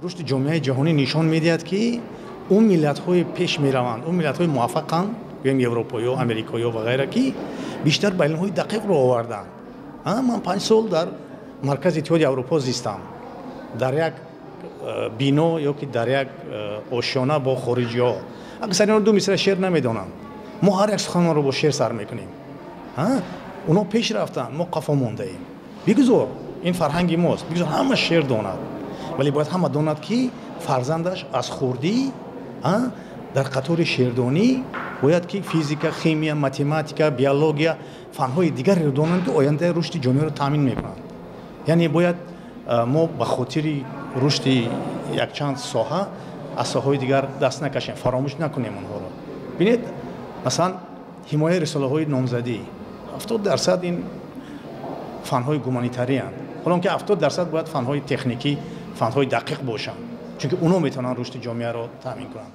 Рушди ҷомеаи ҷаҳонӣ нишон медиҳад, ки он миллатҳои пеш мераванд, он миллатҳои муваффақанд, гӯем европоиё, америкоиё ва ғайра, ки бештар ба илмҳои дақиқ рӯ оварданд. Ман 5 сол дар маркази Иттиҳоди Аврупо зистам, дар як бино ё ки дар як ошёна бо хориҷиҳо. Аксари инҳо 2 мисра шеър намедонанд. Мо ҳар як суханонро бо шеър сар мекунем. Онҳо пеш рафтанд, мо қафо мондаем. Бигузор ин фарҳанги мост, бигузор ҳама шеър донад, вале бояд ҳама донад, ки фарзандаш аз хурдӣ дар қатори шеърдонӣ бояд ки физика, химия, математика, биология, фанҳои дигареро донанд, ки ояндаи рушди ҷомеаро таъмин мекунанд. Яъне бояд мо ба хотири рушди якчанд соҳа аз соҳаҳои дигар даст накашем, фаромӯш накунем онҳоро. Бинед, масалан, ҳимояи рисолаҳои номзадӣ 70% ин фанҳои гуманитариянд, ҳолон ки 70% бояд фанҳои техникӣ, фанҳои дақиқ бошанд, чунки онҳо метавонанд рушди ҷомеаро таъмин кунанд.